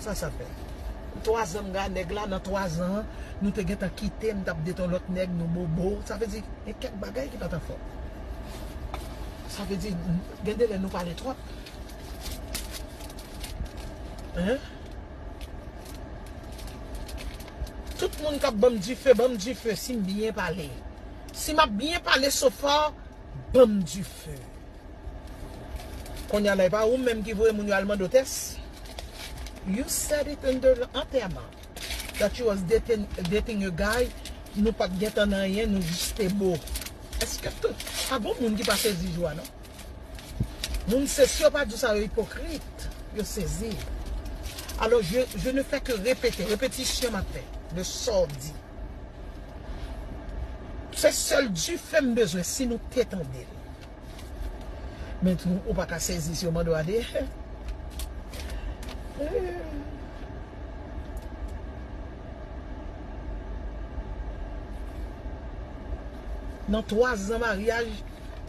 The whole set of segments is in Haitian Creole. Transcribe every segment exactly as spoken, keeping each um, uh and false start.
Sa sa fè? Twa zan m gade nèg la, nan twa zan an, nou te gentan kite, m t ap date yon lòt nèg, nou bobo. Sa vle di, gen kèk bagay ki pa t anfòm. Sa vle di, gen de lè nou pale twòp. Hein? Tout moun k ap ban m dife, ban m dife, si m byen pale. Si m ap byen pale, so far, ban m dife. Kounye a la, e pa ou menm ki voye moun yo al mande w tès. You said it in the antèman that you was dating, dating a guy, nou pa t gentan nan anyen, nou jis te bo. Èske tout, pa gon moun ki pa sezi jou a, non? Moun se, si yo pa di w sa, yo ipokrit, yo sezi. Alò, je, je ne fais que répéter, repetisyon m ap fè de sa w di. Se sèl dife m bezwen, si nou te tande l. Men tou, ou pa ka sezi si yo mande w ale. Nan twa zan maryaj,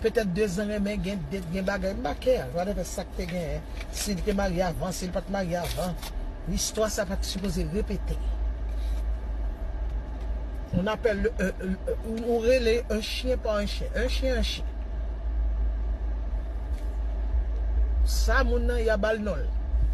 petèt de zan renmen, gen date, gen bagay, m pa care, whatever sa k te genyen. Si l te marye avan, si l pa t marye avan, istwa sa pa t sipoze repete. On appelle, euh, euh, ou, ou rele un chien par un chien. Un chien, un chien. Sa moun nan, y a ba l non l.